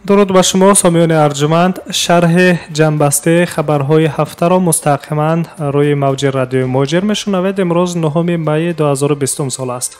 Дуруд ба шумо, сомиёни арҷуманд. Шарҳи ҷамъбастаи хабарҳои ҳафтаро мустақиман рӯи мавҷи радиои Муҳоҷир мешунавед. Имрӯз 9 майи 2020 сол аст.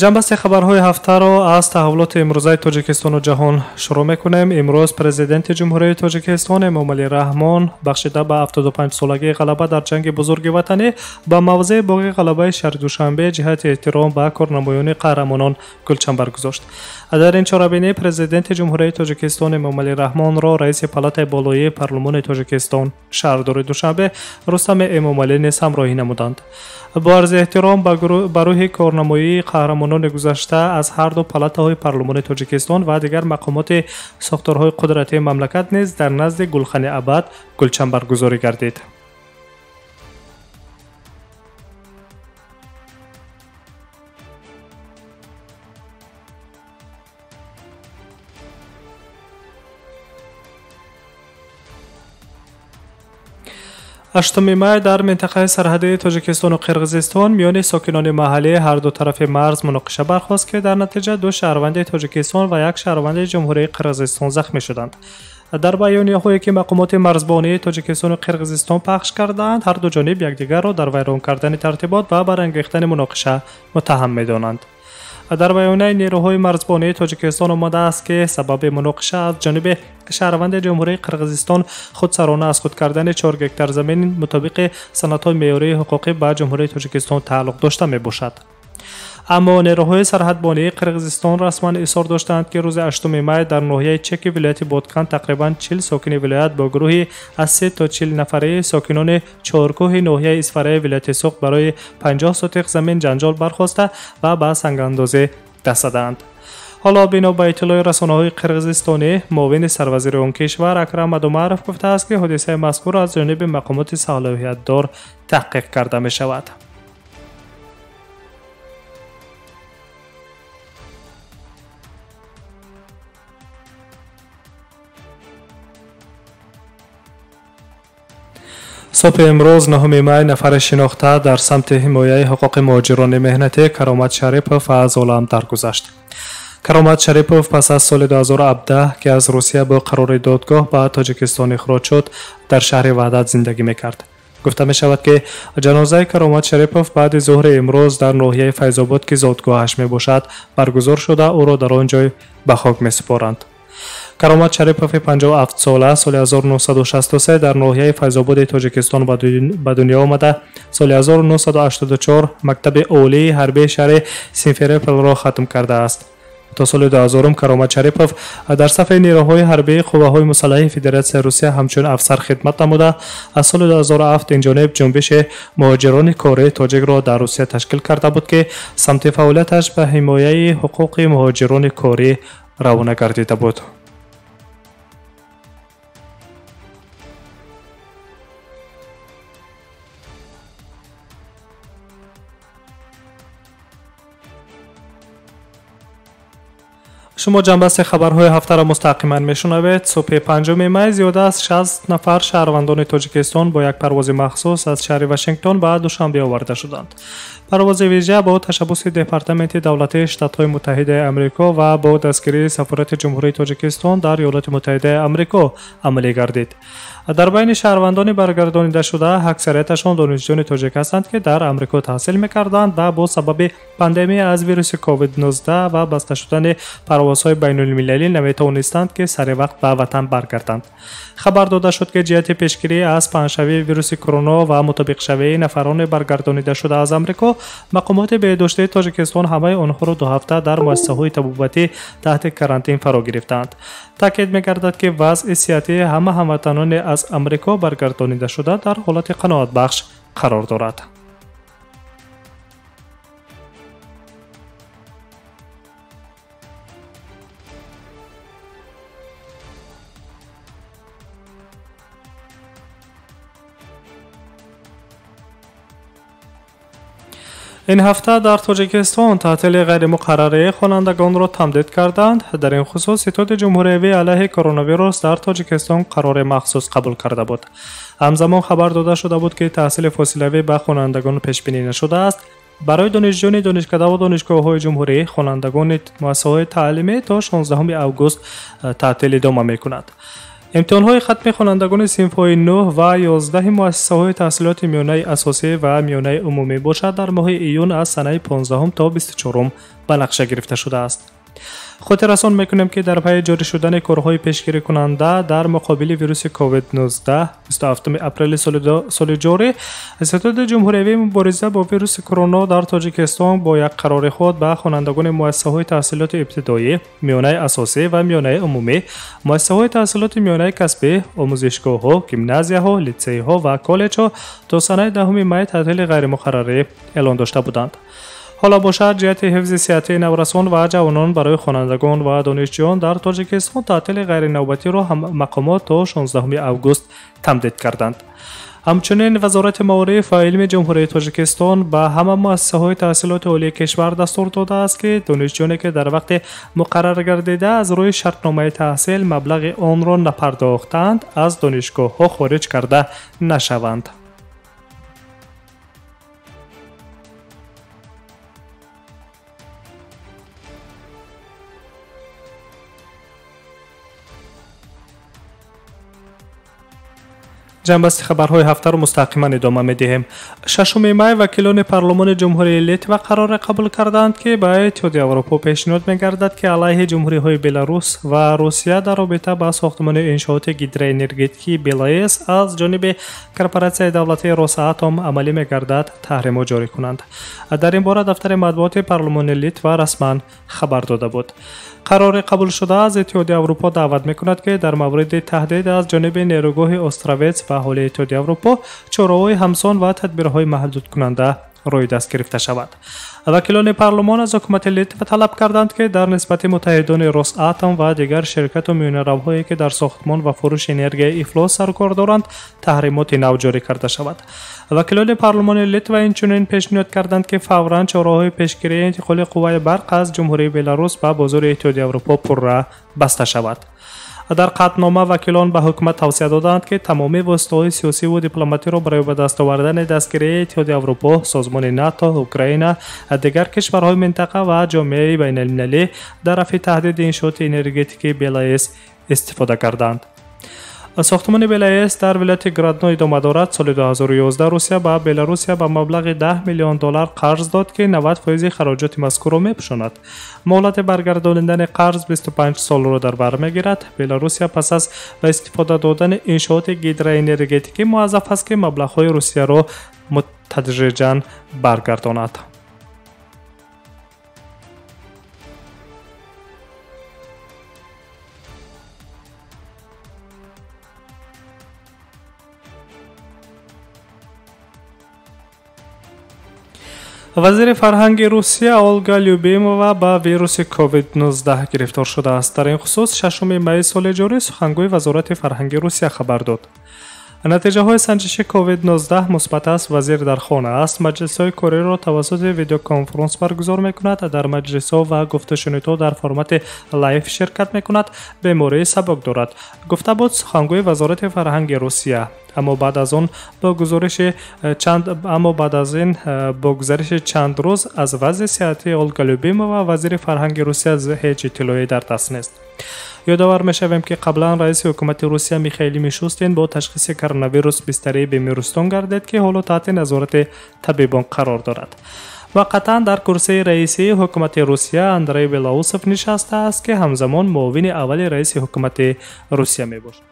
Ҷамъбасти хабарҳои ҳафтаро аз таҳаввулоти имрӯзаи Тоҷикистону ҷаҳон шурӯъ мекунем. Имрӯз Президенти Ҷумҳурии Тоҷикистон Эмомалӣ Раҳмон бахшида ба 75-солагии ғалаба дар ҷанги бузурги ватанӣ ба мавзеи боғи ғалабаи шаҳри Душанбе ҷиҳати эҳтиром ба корнамоёни қаҳрамонон гулчанбар гузошт. Дар ин чорабинӣ Президенти Ҷумҳурии Тоҷикистон Эмомалӣ Раҳмонро раиси палатаи болоии парлумони Тоҷикистон шаҳрдори Душанбе Рустами Эмомалӣ низ ҳамроҳӣ намуданд. Бо арзи эҳтиром ба рӯҳи корнамоии қаҳрамонони гузашта аз ҳар ду палатаҳои парлумони Тоҷикистон ва дигар мақомоти сохторҳои қудратии мамлакат низ дар назди гулхани абад гулчанбаргузорӣ гардид. Ҳаштуми май дар минтақаи сарҳадии Тоҷикистону Қирғизистон миёни сокинони маҳаллӣ ҳар ду тарафи марз муноқиша бархост, ки дар натиҷа ду шаҳрванди Тоҷикистон ва як шаҳрванди Ҷумҳурии Қирғизистон захмӣ шуданд. Дар баёнияҳое ки мақомоти марзбонии Тоҷикистону Қирғизистон пахш кардаанд, ҳар ду ҷониб якдигарро дар вайрон кардани тартибот ва барангехтани муноқиша муттаҳам медонанд. Дар баёнияи нерӯҳои марзбонии Тоҷикистон омадааст, ки сабаби муноқиша аз ҷониби шаҳрванди Ҷумҳурии Қирғизистон худсарона аз худ кардани 4 гектар замин мутобиқи санадҳои меъёрии ҳуқуқӣ ба Ҷумҳурии Тоҷикистон тааллуқ дошта мебошад. Аммо нерӯҳои сарҳадбонии Қирғизистон расман изҳор доштанд, ки рӯзи 8 май дар ноҳияи Чеки вилояти Бодкан тақрибан 40 сокини вилоят бо гурӯҳи аз 3 то 40 нафараи сокинони чоркӯҳи ноҳияи Исфараи вилояти Суғд барои 50 сотиқ замин ҷанҷол бархоста ва ба сангандозӣ даст задаанд. Ҳоло бино ба иттилои расонаҳои қирғизистонӣ, муовини сарвазири он кишвар Акрам Мадумаров гуфтааст, ки ҳодисаи мазкур аз ҷониби мақомоти салоҳиятдор таҳқиқ карда мешавад. Субҳи имрӯз 9 май нафари шинохта дар самти ҳимояи ҳуқуқи муҳоҷирони меҳнатӣ Каромат Шарипов аз олам даргузашт. Каромат Шарипов пас аз соли 2017, ки аз Русия бо қарори додгоҳ ба Тоҷикистон ихроҷ шуд, дар шаҳри Ваҳдат зиндагӣ мекард. Гуфта мешавад, ки ҷанозаи Каромат Шарипов баъди зуҳри имрӯз дар ноҳияи Файзобод, ки зодгоҳаш мебошад, баргузор шуда, ӯро дар он ҷой ба хок месупоранд. Каромат Шарипови 57-сола соли 1963 дар ноҳияи Файзободи Тоҷикистон ба дунё омада, соли 1984 мактаби олии ҳарбии шаҳри Симферополро хатм кардааст. То соли 2000 Каромат Шарипов дар сафи нерӯҳои ҳарбии қувваҳои мусаллаҳи Федератсияи Русия ҳамчун афсар хидмат намуда, аз соли 2007 инҷониб ҷунбиши муҳоҷирони кории тоҷикро дар Русия ташкил карда буд, ки самти фаъолияташ ба ҳимояи ҳуқуқи муҳоҷирони корӣ равона гардида буд. Шумо ҷамъбасти хабарҳои ҳафтаро мустақиман мешунавед. Субҳи 5 май зиёда аз 60 нафар шаҳрвандони Тоҷикистон бо як парвози махсус аз шаҳри Вашингтон ба Душанбе оварда шуданд. Парвози вижа бо ташаббуси Департаменти давлатии Штатҳои Муттаҳидаи Амрико ва бо дастгирии Сафорати Ҷумҳурии Тоҷикистон дар Иёлоти Муттаҳидаи Амрико амалӣ гардид. Дар байни шаҳрвандони баргардонидашуда аксарияташон донишҷӯёни тоҷик ҳастанд, ки дар Амрико таҳсил мекарданд ва бо сабаби пандемия аз вируси COVID-19 ва баста шудани парвозҳои байнулмилалӣ наметавонистанд, ки сари вақт ба ватан баргарданд. Хабар дода шуд, ки ҷиҳати пешгирӣ аз паҳншавии вируси корона ва мутобиқшавии нафарони баргардонидашуда аз Амрико, мақомоти беҳдоштии Тоҷикистон ҳамаи онҳоро 2 ҳафта дар муассисаҳои табобатӣ таҳти карантин фаро гирифтаанд. Таъкид мегардад, ки вазъи сиҳатии ҳама ҳамватанони аз Амрико баргардонидашуда дар ҳолати қаноатбахш қарор дорад. Ин ҳафта дар Тоҷикистон таътили ғайримуқаррарии хонандагонро тамдид карданд. Дар ин хусус Ситоди ҷумҳуриявии алайҳи коронавирус дар Тоҷикистон қарори махсус қабул карда буд. Ҳамзамон хабар дода шуда буд, ки таҳсили фосилавӣ ба хонандагон пешбинӣ нашудааст. Барои донишҷӯёни донишкада ва донишгоҳҳои ҷумҳурӣ, хонандагони муассисаҳои таълимӣ то 16 август таътил идома мекунад. Имтиҳонҳои хатми хонандагони синфҳои 9 ва 11 муассисаҳои таҳсилоти миёнаи асосӣ ва миёнаи умумӣ бошад дар моҳи июн аз санаи 15 то 24 ба нақша гирифта шудааст. Хотиррасон мекунем, ки дар пайи ҷорӣ шудани корҳои пешгирикунанда дар муқобили вируси COVID-19 27 апрели соли ҷорӣ Ситоди ҷумҳуриявии мубориза бо вируси корона дар Тоҷикистон бо як қарори худ ба хонандагони муассисаҳои таҳсилоти ибтидоӣ, миёнаи асосӣ ва миёнаи умумӣ, муассисаҳои таҳсилоти миёнаи касбӣ, омӯзишгоҳҳо, гимназияҳо, литсейҳо ва коллеҷҳо то санаи 10 май таътили ғайримуқаррарӣ эълон дошта буданд. Ҳоло бошад, ҷиҳати ҳифзи сиҳатии наврасон ва ҷавонон барои хонандагон ва донишҷӯён дар Тоҷикистон таътили ғайринавбатиро мақомот то 16 август тамдид карданд. Ҳамчунин Вазорати маориф ва илми Ҷумҳурии Тоҷикистон ба ҳама муассисаҳои таҳсилоти олии кишвар дастур додааст, ки донишҷӯёне ки дар вақти муқаррар гардида аз рӯи шартномаи таҳсил маблағи онро напардохтаанд, аз донишгоҳҳо хориҷ карда нашаванд. Ҷанбасти хабарҳои ҳафтаро мустақиман идома медиҳем. 6 май вакилони парлумони Ҷумҳурии Литва қароре қабул карданд, ки ба Иттиҳоди Аврупо пешниҳод мегардад, ки алайҳи ҷумҳуриҳои Беларус ва Русия дар робита ба сохтмони иншооти гидроэнергетикии БелАЭС аз ҷониби корпоратсияи давлатии Росатом амалӣ мегардад, таҳримот ҷорӣ кунанд. Дар ин бора дафтари матбуоти парлумони Литва расман хабар дода буд. Қарори қабулшуда аз Иттиҳоди Аврупо даъват мекунад, ки дар мавриди таҳдид аз ҷониби нерӯгоҳи Островец ба аҳолии Иттиҳоди Аврупо чораҳои ҳамсон ва тадбирҳои маҳдудкунанда рӯи даст гирифта шавад. Вакилони парлумон аз ҳукумати Литва талаб карданд, ки дар нисбати муттаҳидони Росатом ва дигар ширкату миёнаравҳое ки дар сохтмон ва фурӯши энергияи ифлос сарукор доранд, таҳримоти нав ҷорӣ карда шавад. Вакилони парлумони Литва инчунин пешниҳод карданд, ки фавран чораҳои пешгирии интиқоли қувваи барқ аз Ҷумҳурии Беларус ба бозори Иттиҳоди Аврупо пурра баста шавад. Дар қатънома вакилон ба ҳукумат тавсия доданд, ки тамоми воситаҳои сиёсиву дипломатиро барои ба даст овардани дастгирии Иттиҳоди Аврупо, созмони НАТО, Украина, дигар кишварҳои минтақа ва ҷомеаи байналмилалӣ дар рафъи таҳдиди иншооти энергетикии БелАЭС истифода карданд. Сохтмони БелАЭС дар вилояти Гродно идома дорад. Соли 2011 Русия ба Беларусия ба маблағи 10 миллион доллар қарз дод, ки 90% хароҷоти мазкурро мепӯшонад. Муҳлати баргардонидани қарз 25 солро дар бар мегирад. Беларусия пас аз ба истифода додани иншооти гидроэнергетикӣ муаззаф аст, ки маблағҳои Русияро мутадриҷан баргардонад. Вазири фарҳанги Русия Олга Любимова ба вируси COVID-19 гирифтор шудааст. Дар ин хусус 6 майи соли ҷорӣ сухангӯи Вазорати фарҳанги Русия хабар дод. Натиҷаҳои санҷиши COVID-19 мусбат аст. Вазир дар хона аст. Маҷлисҳои кориро тавассути видеоконференс баргузор мекунад. Дар маҷлисҳо ва гуфтушунидҳо дар формати live ширкат мекунад. Бемории сабук дорад, гуфта буд сухангӯи Вазорати фарҳанги Русия. Аммо баъд аз он бо гузариши чанд рӯз аз вазъи сиҳатии Олга Любимова вазири фарҳанги Русия ҳеҷ иттилоъе дар даст нест. Ёдовар мешавем, ки қаблан раиси ҳукумати Русия Михаил Мишустин бо ташхиси коронавирус бистарии бемористон гардид, ки ҳоло таҳти назорати табибон қарор дорад. Вақтан дар курсии раисии ҳукумати Русия Андрей Белоусов нишастааст, ки ҳамзамон муовини аввали раиси ҳукумати Русия мебошад.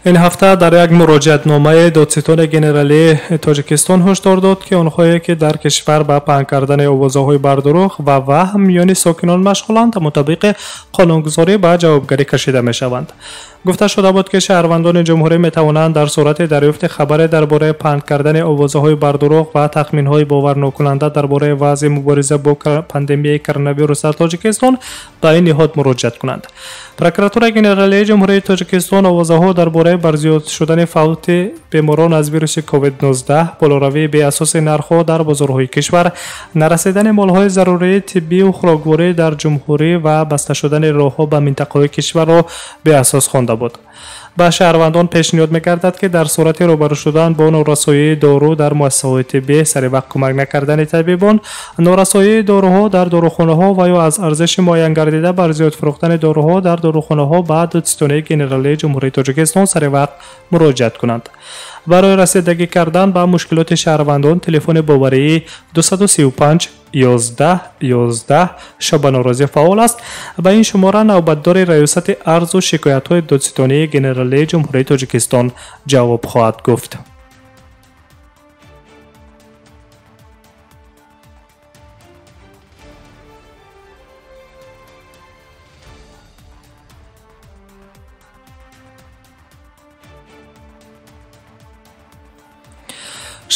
Ин ҳафта дар як муроҷиатномаи додситони генералии Тоҷикистон ҳушдор дод, ки онҳое ки дар кишвар ба паҳн кардани овозаҳои бардурӯғ ва ваҳм миёни сокинон машғуланд, мутобиқи қонунгузорӣ ба ҷавобгарӣ кашида мешаванд. Гуфта шуда буд, ки шаҳрвандони ҷумҳурӣ метавонанд дар сурати дарёфти хабаре дар бораи паҳн кардани овозаҳои бардурӯғ ва тахминҳои боварнокунанда дар бораи вазъи мубориза бо пандемияи коронавирус дар Тоҷикистон ба ин ниҳод муроҷиат кунанд. Прокуратураи генералии Ҷумҳурии Тоҷикистон овозаҳо дар бораи барои барзиёд шудани фавти беморон аз вируси COVID-19, болоравии беасоси нархҳо дар бозорҳои кишвар, нарасидани молҳои зарурии тиббию хӯрокворӣ дар ҷумҳурӣ ва баста шудани роҳҳо ба минтақаҳои кишварро беасос хонда буд. Ба шаҳрвандон пешниҳод мегардад, ки дар сурати рӯбарӯ шудан бо норасоии дору дар муассисаҳои тиббӣ, саривақт кӯмак накардани табибон, норасоии доруҳо дар дорухонаҳо ва ё аз арзиши муайянгардида бар зиёд фурӯхтани доруҳо дар дорухонаҳо ба Додситонии Генералии Ҷумҳурии Тоҷикистон саривақт муроҷиат кунанд. Барои расидагӣ кардан ба мушкилоти шаҳрвандон телефони боварии 235 11 11 шабонарӯзӣ фаъол аст. Ба ин шумора навбатдори раёсати арзу шикоятҳои Додситонии Генералии Ҷумҳурии Тоҷикистон ҷавоб хоҳад гуфт.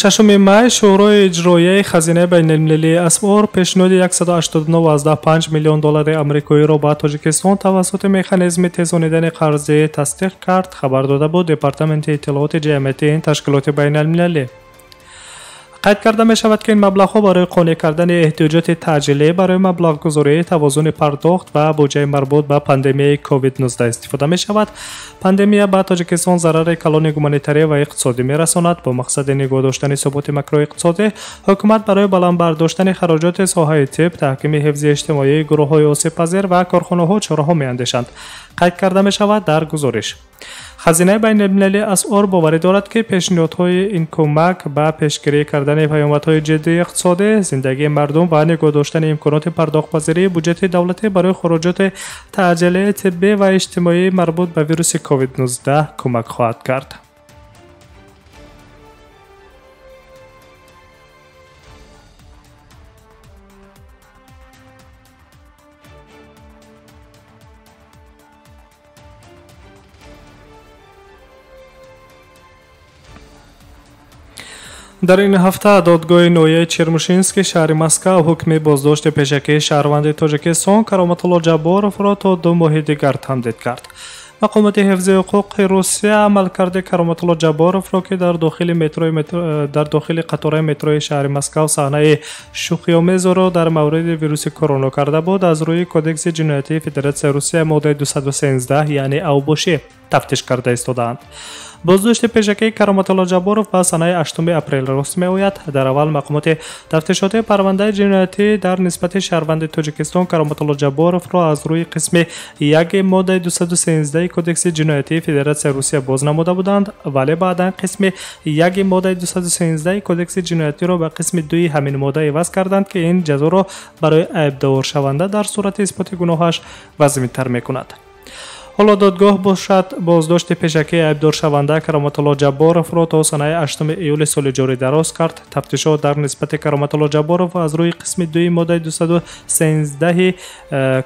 Шашуми май Шӯрои иҷроияи Хазинаи байналмилалии асъор пешниҳоди 189,5 миллион доллари амрикоиро ба Тоҷикистон тавассути механизми тезонидани қарзӣ тасдиқ кард, хабар дода буд Департаменти иттилооти ҷамъиятии ин ташкилоти байналмилалӣ. Қайд карда мешавад, ки ин маблағҳо барои қонеъ кардани эҳтиёҷоти таъҷилӣ барои маблағгузории тавозуни пардохт ва буҷаи марбут ба пандемияи COVID-19 истифода мешавад. Пандемия ба Тоҷикистон зарари калони гуманитарӣ ва иқтисодӣ мерасонад. Бо мақсади нигоҳ доштани суботи макроиқтисодӣ, ҳукумат барои баланд бардоштани хароҷоти соҳаи тиб, таҳкими ҳифзи иҷтимоии гурӯҳҳои осебпазир ва корхонаҳо чораҳо меандешанд. Қайд карда мешавад дар гузориш. Хазинаи байналмилалии асъор боварӣ дорад, ки пешниҳодҳои ин кӯмак ба пешгирӣ кардани паёмадҳои ҷиддии иқтисодӣ, зиндагии мардум ва нигоҳ доштани имконоти пардохтпазирии буҷети давлатӣ барои хуруҷоти таъҷилии тиббӣ ва иҷтимоӣ марбут ба вируси COVID-19 кӯмак хоҳад кард. Дар ин ҳафта додгоҳи ноҳияи Чермушински шаҳри Москав ҳукми боздошти пешакии шаҳрванди Тоҷикистон Кароматулло Ҷабборовро то 2 моҳи дигар тамдид кард. Мақомоти ҳифзи ҳуқуқи Русия амалкарди Кароматулло Ҷабборовро, ки дар дохили қатораи метрои шаҳри Москав саҳнаи шӯхиомезро дар мавриди вируси корона карда буд, аз рӯи Кодекси ҷиноятии Федератсияи Русия моддаи 213, яъне авбошӣ, тафтиш карда истодаанд. Боздошти пешакии Кароматулло Ҷабборов ба санаи 8 апрел рост меояд. Дар аввал мақомоти тафтишотии парвандаи ҷиноятӣ дар нисбати шаҳрванди Тоҷикистон Кароматулло Ҷабборовро аз рӯи қисми 1 моддаи 213 Кодекси ҷиноятии Федератсияи Русия боз намуда буданд, вале баъдан қисми 1 моддаи 213 Кодекси ҷиноятиро ба қисми 2 ҳамин модда иваз карданд, ки ин ҷазоро барои айбдоршаванда дар сурати исботи гуноҳаш вазминтар мекунад. Ҳоло додгоҳ бошад боздошти пешакии айбдоршаванда Кароматулло Ҷабборовро то санаи 8 июли соли ҷорӣ дароз кард. Тафтишот дар нисбати Кароматулло Ҷабборов аз рӯи қисми 2 моддаи 213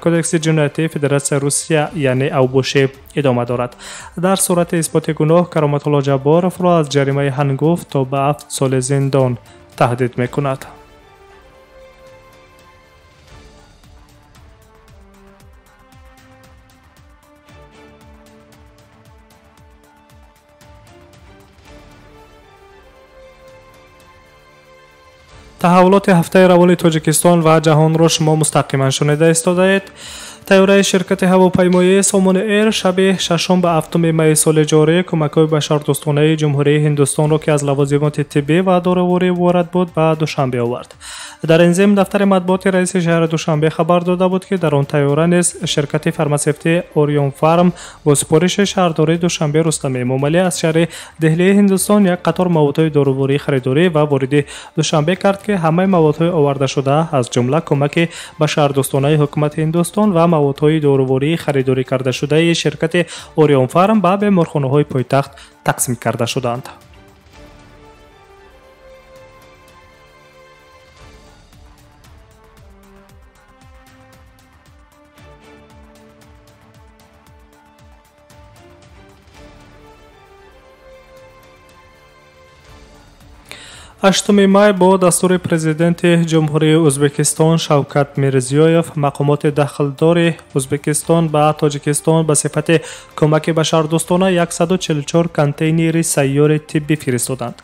Кодекси ҷиноятии Федератсияи Русия, яъне авбошӣ, идома дорад. Дар сурати исботи гуноҳ Кароматулло Ҷабборовро аз ҷаримаи ҳангуфт то ба 7 соли зиндон таҳдид мекунад. Таҳаввулоти ҳафтаи равони Тоҷикистон ва ҷаҳонро шумо мустақиман шунида истодаед. Тайёраи ширкати ҳавопаймоии Сомон Эйр шаби 6 ба 7 майи соли ҷорӣ кӯмакҳои башардӯстонаи Ҷумҳурии Ҳиндустонро, ки аз лавозимоти тиббӣ ва доруворӣ иборат буд, ба Душанбе овард. Дар ин зимн дафтари матбуоти раиси шаҳри Душанбе хабар дода буд, ки дар он тайёра низ ширкати фармасевтии Орион Фарм бо супориши шаҳрдории Душанбе Рустами Эмомалӣ аз шаҳри Деҳлии Ҳиндустон як қатор маводҳои доруворӣ харидорӣ ва вориди Душанбе кард, ки ҳамаи маводҳои овардашуда аз ҷумла кӯмаки башардӯстонаи ҳукумати Ҳиндустон ва маводҳои доруворӣ харидорӣ кардашудаи ширкати Орион Фарм ба беморхонаҳои пойтахт тақсим карда шуданд. 8 май бо дастури президенти Ҷумҳурии Ӯзбекистон Шавкат Мирзиёев мақомоти дахлдори Ӯзбекистон ба Тоҷикистон ба сифати кӯмаки башардӯстона 144 контейнери сайёри тиббӣ фиристоданд.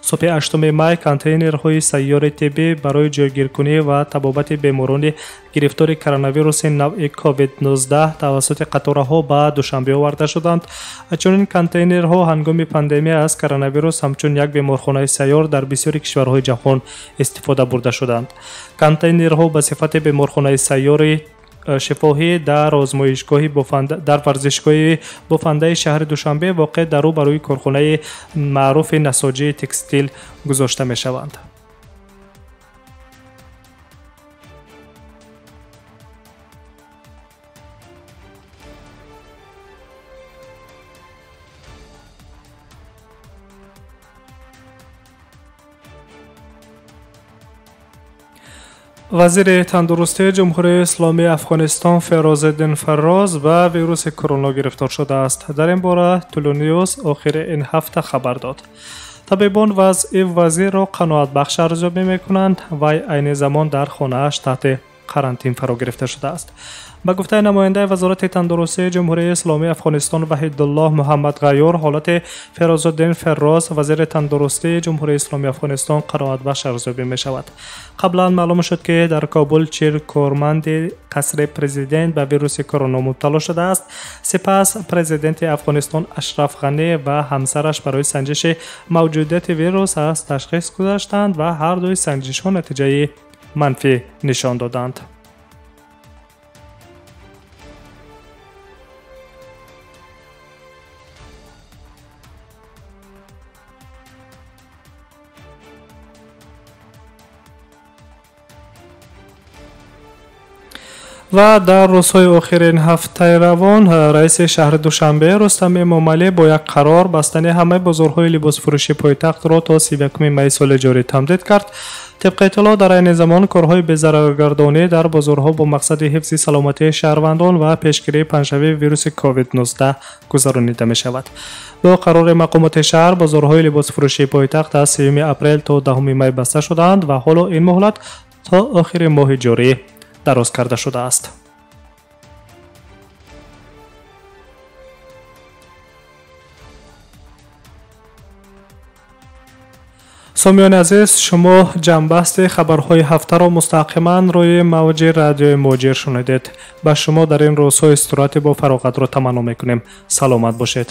Субҳи 8 май контейнерҳои сайёри тиббӣ барои ҷойгиркунӣ ва табобати беморони гирифтори коронавируси навъи COVID-19 тавассути қатораҳо ба Душанбе оварда шуданд. Чунин контейнерҳо ҳангоми пандемия аз коронавирус ҳамчун як беморхонаи сайёр дар бисёри кишварҳои ҷаҳон истифода бурда шуданд. Контейнерҳо ба сифати беморхонаи сайёри шифоҳӣ дар озмоишгоҳи дар варзишгоҳи бофандаи шаҳри Душанбе воқеъ дар рӯ барои корхонаи маъруфи насоҷии текстил гузошта мешаванд. Вазири тандурустии Ҷумҳурии Исломии Афғонистон Ферозиддин Фарроз ба вируси корона гирифтор шудааст. Дар ин бора Тулу Ньюс охири ин ҳафта хабар дод. Табибон вазъи вазирро қаноатбахш арзёбӣ мекунанд. Вай айни замон дар хонааш таҳти қарантин фаро гирифта шудааст. Ба гуфтаи намояндаи Вазорати тандурустии Ҷумҳурии Исломии Афғонистон Ваҳидуллоҳ Муҳаммад Ғайюр, ҳолати Ферозуддин Ферроз, вазири тандурустии Ҷумҳурии Исломии Афғонистон, қаноатбахш арзёбӣ мешавад. Қаблан маълум шуд, ки дар Кобул 40 корманди қасри президент ба вируси корона мубтало шудааст. Сипас президенти Афғонистон Ашраф Ғанӣ ва ҳамсараш барои санҷиши мавҷудияти вирус аз ташхис гузаштанд ва ҳар дуи санҷишҳо натиҷаи манфӣ нишон доданд. Ва дар рӯзҳои охирин ҳафтаи равон раиси шаҳри Душанбе Рустам Эмомалӣ бо як қарор бастани ҳамаи бозорҳои либосфурӯшии пойтахтро то 31 майи соли ҷорӣ тамдид кард. Тибқи иттилоъ, дар айни замон корҳои безараргардонӣ дар бозорҳо бо мақсади ҳифзи саломатии шаҳрвандон ва пешгирии паҳншавии вируси COVID-19 гузаронида мешавад. Бо қарори мақомоти шаҳр бозорҳои либосфурӯшии пойтахт аз 3 апрел то 10 май баста шудаанд ва ҳоло ин муҳлат то охири моҳи ҷорӣ дароз карда шудааст. Сомиёни азиз, шумо ҷамъбасти хабарҳои ҳафтаро мустақиман рӯи мавҷи радиои Муҳоҷир шунидед. Ба шумо дар ин рӯзҳо истироҳати бо фароғатро таманно мекунем. Саломат бошед.